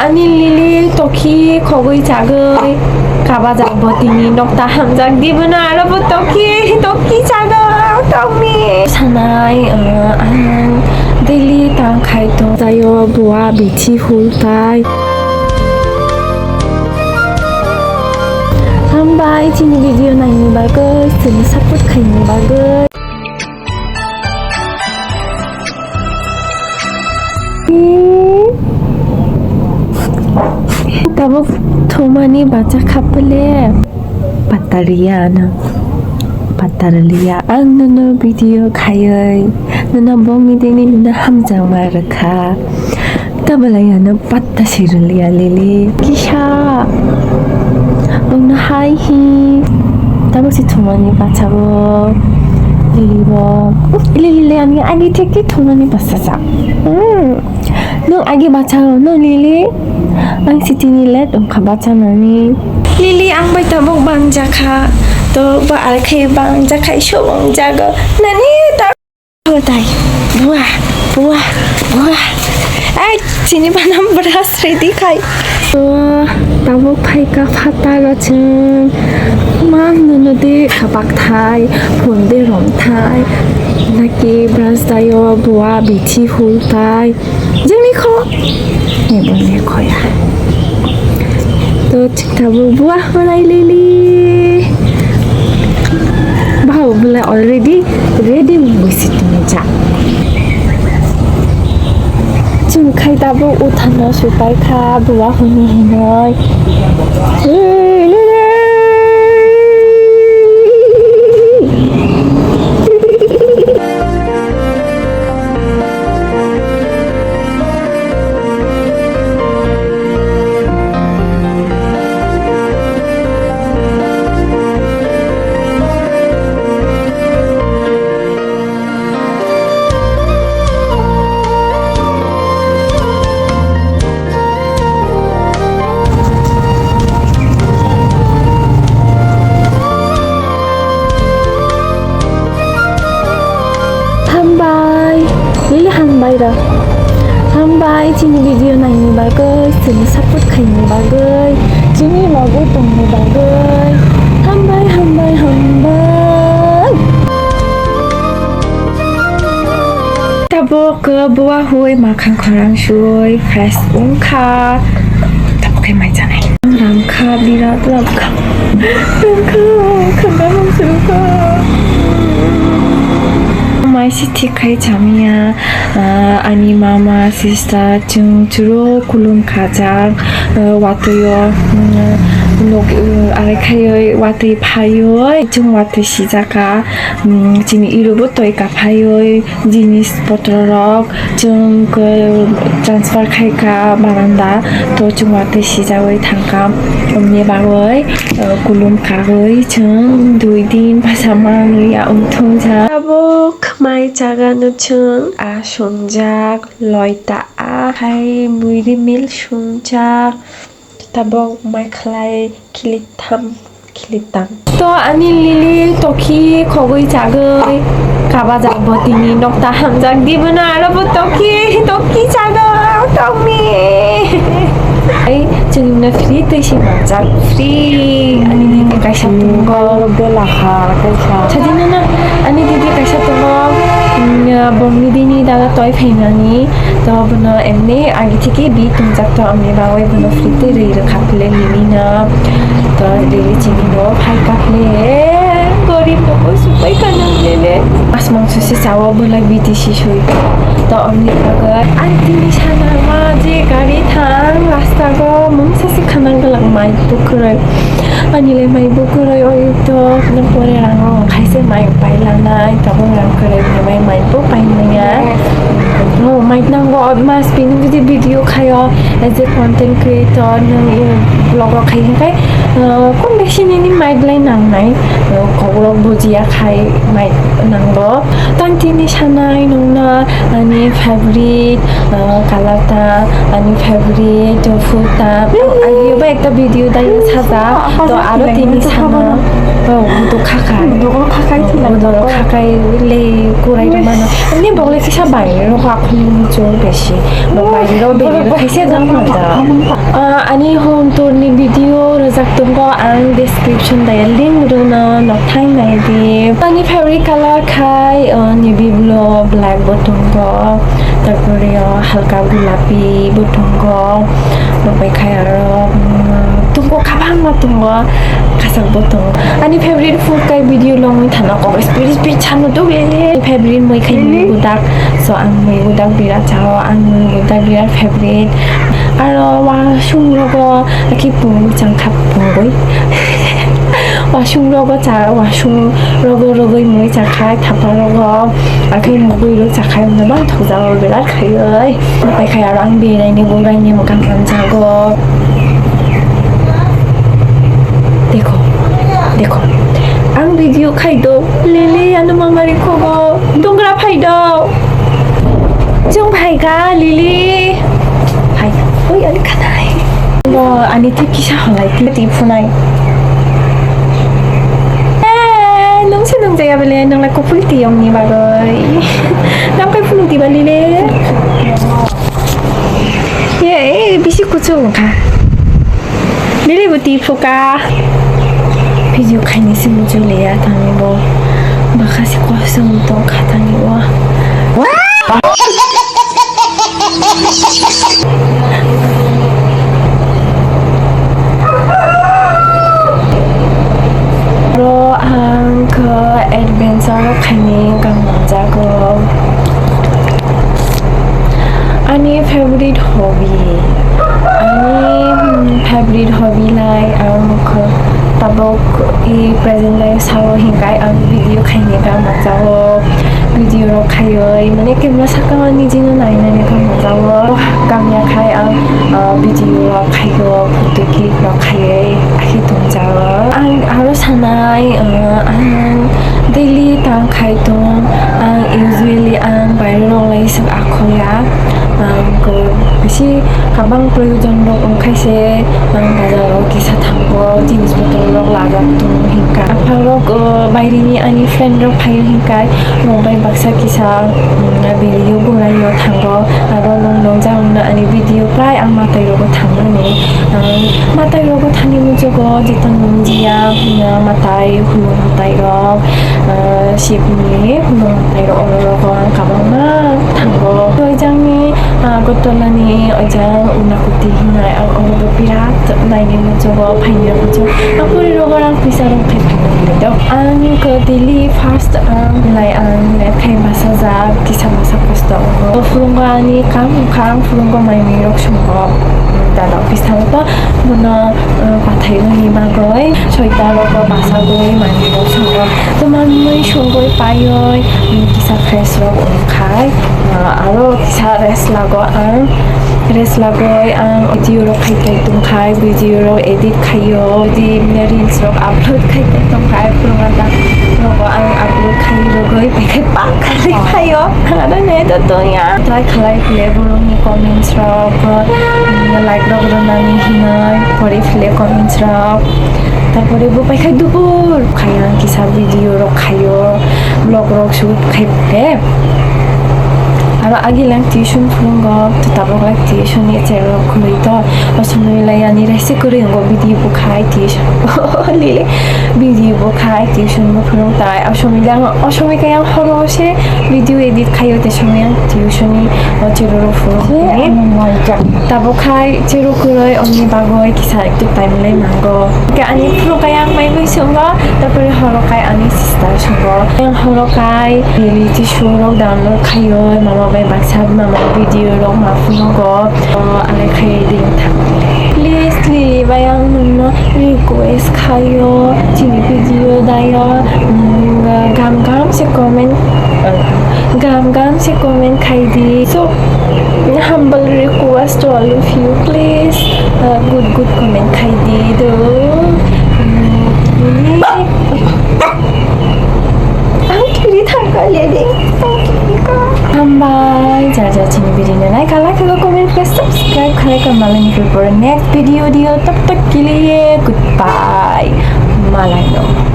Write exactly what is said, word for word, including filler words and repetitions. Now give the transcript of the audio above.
Ani Lily tokhi khogwi chagwi kabajak bo tini nokta hamjak di bono aro bo tokhi tokhi chagwi tongni sanai, uh, ang daily tang khai tong jayo bua bithi hul tai. Hambai chini video naini bagwi, chini support khaini bagwi. Tabuk thumani bacha khapele. Patariya na. Patarliya. Ang nono video khayoi. Nono bongni dini nono hamjangma rwkha. Tabala ya no patta sirliya Lily. Kisa. Ang no hai hi. Tabuk si thumani bacha bo. Lily bo. Lily le ani agi theke thumani bacha sa. Hmm. Nwng agi bacha no Lily? Ang sitini let wngkha bacha nani. Lily ang bai tabuk bangjakha. To ba alkhai bangjakha iso wngjago. Nani ta hotai. Bua, bua, bua. Ai, chini banam brush ready khai. To tabuk phaika phataro chwng. Ma nono de kabak thai, phone de rom thai. Naki brush dayo bua bithi hul tai. Jengni kho. Ebo ne khoya. To chikta bo bua holai Lily. Bau bula already ready wngwi si tongwi ja. Chwng khai tabuk uthano supai kha bua hwnwi hinoi. Hambai, Lily hambai rok. Hambai chini video naini bagwi, chini support khaini bagwi, chini logo tongni bagwi. Hambai, hambai, hambai. Tabuk, uh, buwa hui makhang khorang sui fresh wngkha. Tabuk khe mai chanai. Ramkha, birat ramkha. Ramkha, khanda ramkha. Mai si thik khai chamiya, uh, ani mama, sister, chwng chwro kulum khajak, uh, watwi o, um, nok, uh, arai khaioi watwi phaioi, chwng watwi sijaka, um, chini irubo toi kaphaioi. Jinis potro rok chwng khe transfer khai kha baranda, to chwng watwi sijagwi thang kha. Omni bagwi, uh, kulum kagwi chwng dui din bwsa manwi ya wng thung jak. Tabuk mai chaga no chwng a sungjak, loita a hai muiri mil sungjak. Tabuk mai khlai khilitham, khilitham. To ani Lily tokhi khogwi chagwi kabajak bo tini nokta hamjak di bono aro bo tokhi tokhi chagwi tongni. Ai chwngno free twi se manjak, free ani didi kaisa tongo. Bela ha kaisa. Sajina na ani didi kaisa tongo. Mm, bongni dini dada toi phainani. To bono emni agi thiki bi tongjak to amni bagwi bono free twi rwi rwkha phile Lily no. To Lily chini no phai kha phile gorib no bo supai kha nang lele. Mas mangso se chawo bolai B T C soi. To amni bagwi ang tini sana ma je gari thang rasta go mungsa se khana gwlak mai bukroi. Ani le mai bukroi o YouTube no pore rang o khai se mai pai lanai tabo rang kwrwi mai mai bo pai manya. Oh, mai nango, mas pini jodi video khayo, as a content creator, nang, eh, vlog rok khai khai, eh, kom besi nini mai belai nangnai, Kokrok bujiya khai mai nango. Tang tini sanai nungno ani favorite, ah, color ta, ani favorite food ta. Agi ba ekta video dai saja. To aro tini sana. Oh, budu khakai. Budu khakai thila. Budu khakai le kurai mano. Ani bogle kisa bai ro ka khum chor besi. Bo bai ro be ro kaisa jang ma da. Ah, ani home tour ni video rajak tongo, ang description daya link rwno nokthai nai di. Ani favorite color khai, ah, navy blue, black bo tongo, tarpore, ah, halka gulapi bo tongo, bo bai khai aro, mm, tongo kabangma tongo, kasak bo tongo. Ani favorite food khai video longwi thana kok speed speed chano dugile. Favorite mui khai mui gudak, so ang mui gudak birat chao, ang mui gudak birat favorite. Aro wasung rogo akhi pung chang kha pungoi. Wasung rogo cha, wasung rogo rogoi mui cha khai thapa rogo. Akhi mugui ro cha khai no bang thok jao birat khaioi. Pai khai aro ang birai ni burai ni mukang kan jago. Dekho, dekho. Ang video khai do. Lili ano mamari khogo. Dungra phai do. Chwng phai kha, Lili. Phai. Oi, ani khanai. Bo ani thik kisa halai, thik ti phunai. Eh, nung se nung jaya bele, nung la kupul ti yong ni bagoi. Nang kai phunu ti ba, Lili. Ye, eh, bisi kuchung kha. Biri buti phuka. Video khaini si muchung leya tangni bo. Bakha si kosong tong kha tangni bo. Ro ang khe adventure khaini gam jago. Ani favorite hobby, ani, hmm, favorite hobby lai ang khe tabuk i present life sao hinkai ang video khaini gam jago, video rok khaioi mane camera saka nijino nainani gam jago, gam ya khai ang, ah, video rok khaio, photo click rok khaioi akhe tong jago. Ang aro sanai, ah, ang daily tang khai tong, ang usually ang bairorok lai swk akhoya, ang ko bisi kabang proyojon rok wngkhaise ang bazar o kisa thango, jinis potrok lajak tong hinka. Aphang rok, ah, bairini ani friend rok phaio hinkai, rok bai baksa kisa, mm, video guraio thango, aro nong nong jagongno ani video prai ang matai rogo thangmani. Ang matai rogo thani muchugo jeta nungjia, ah, matai hulung matai rok, ah, sibni hulung matai rok oro rogo ang kabangma thango. Oijangni, ah, Agartala ni oijang Unakuti hinai ang oro bo birat naini muchugo phaini muchuk. Ang puri rogo ang pisa rok khai phaini do. Ang ko daily first ang lai ang le khai basa jak kisa basa Tongo. Phulungo ani kam wngkha, ang phulungo mai mui rok songo. Dada office thango to, bono, uh, pathai wngni bagwi, soita rogo basa gwi mai mui rok songo. To mai mui songwi paioi, um, kisa fresh rok wngkhai, uh, aro kisa rest lago ang. Rest lagoi ang video rok khai khai tongkhai, video rok edit khaio, di reels rok upload khai khai tongkhai, phulungo da rogo ang upload khai rogoi pai khai pak khai khaio. Ang ano ne do tongya. Try khalai phile borokni comments rok, mm, like rok rwnani hinoi pori phile comments rok. Tarpore bo pai khai dubur khai ang kisa video rok khaio, vlog rok shoot khai phile. Aro agi lang tuition phulungo, to tabok lang tuition ni cherok khului to, o somoi lai ani resi kwrwi wngo video bo khai tuition. Lili video bo khai tuition bo phulung tai, o somoi lang, o somoi khe ang horo se video edit khaio, te somoi ang tuition ni o cherok rok phulung. Tabok khai cherok kwrwi ongni bagwi kisa ektu time lai nango. Khe ani phulung kaya ang mai bai songo, tarpore horo khai ani sister songo. Yang horo khai daily tissue rok download khaio, mama bai baksa mama video rok ma phunukgo. O, alai khai ding thang. Please, Lili bai ang nungno request khaio, chini video daio, mm, gam gam se comment, gam gam se comment khai di. So, humble request to all of you, please, uh, good, good comment khai di do. Mm, ini Hambai, jar jar chini video no nai kha, like kha, comment kha, subscribe kha, like kha, malai ni pore next video dio, tab tak ke liye goodbye, malai no.